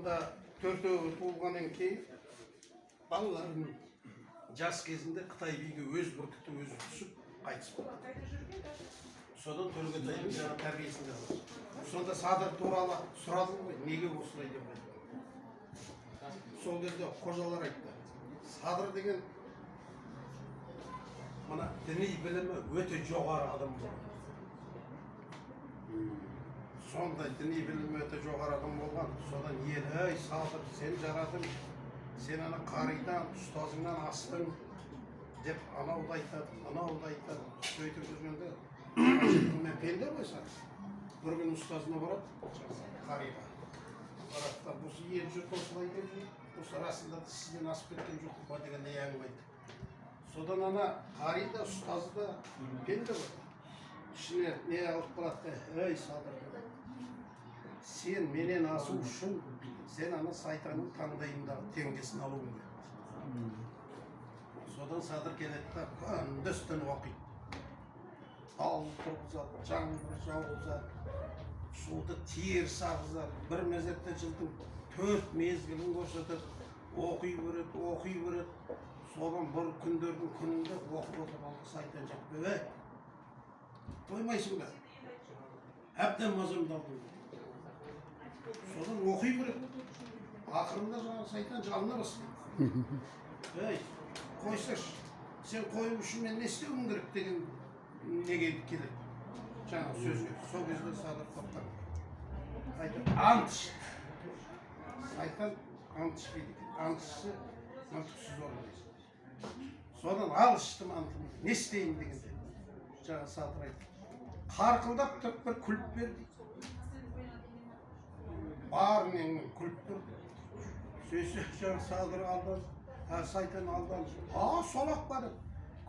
Сонда төртеуі туылғаннан кейін балаларының жас кезінде Қытай биге өз бүркіті өзі түсіп қайтыс болды. Содан Төлегетайдың жаңағы тәрбиесінде қалды. Сонда Садыр туралы сұрады ғой, неге осылай деп айтты. Сол кезде қожалар айтты: Садыр деген мына діни білімі өте жоғары адам болған. Сондай діни білімі өте жоғары адам болған. Содан ел: «Ей, Садыр, сен жарадың, сен ана қаридан, ұстазыңнан астың», — деп анау да айтады, мынау да айтады. Сөйтіп жүргенде мен пенде ғой, Садыр бір күні ұстазына барады, қариға барады да: «Осы ел жұрт осылай деп жүр, осы расында да сізден асып кеткен жоқ па?» — дегендей әңгіме айтты. Содан ана қари да, ұстазы да пенде ғой, ішіне не алып қалады да: «Ей, Садыр, сен менен асу үшін сен ана сайтанның таңдайындағы теңгесін алуың керек». Содан Садыр келеді да, күндіз түні оқиды, тау тұрғызады, жаңбыр жауғызады, суды теріс ағызады, бір мезетте жылдың төрт мезгілін көрсетеді. Оқи береді, оқи береді. Содан бір күндердің күнінде оқып отырып алды, сайтан жетпей: «Ей, қоймайсың ба, әбден мазамды алдың». Содан оқи береді. Ақырында жаңағы сайтан жалына бастайды: «Ей, қойсайшы, сен қою үшін мен не істеуім керек?» — деген неге келеді жаңағы сөзге. Сол кезде Садыр тоқтап айтады: «Ант іш». Сайтан ант ішпейді екен. Ант ішсе, мүлтіксіз орындайсың. Содан: «Ал, іштім антымды, не істеймін?» — дегенде, жаңағы Садыр айтты: «Қарқылдап тұрып бір күліп бер», — дейді. «Бар неңмен күліп тұр». Сөйтсе, жаңағы Садыр алдан, сайтан алданып: «А, сол ақ па?» — деп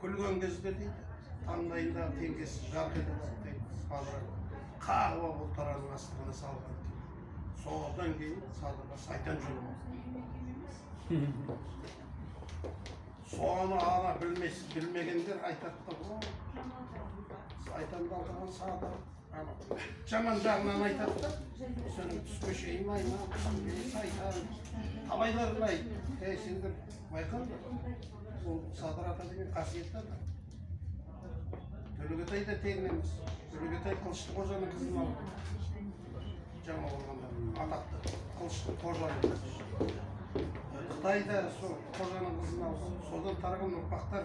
күлген кезде, дейді, таңдайындағы теңгесі жарқ ете қалды, дейді. Садыр қағып алып, ұлтараның астына салған екен. Содан кейін Садырға сайтан жоламады. Соны ана білмес, білмегендер айтады да: «О, сайтанды алдаған Садыр», ана жаман жағынан айтады да. Соның түске шейін айна сайтан талайларын айтты. Ей, сендер байқаңдар, ол Садыр ата деген қасиетті адам. Төлегетай да тегін емес. Төлегетай Қылышты қожаның қызын алды Жаңақорғанда, атақты Қылышты қожаның қызы. Қытайда сол қожаның қызын алды. Содан тараған ұрпақтар.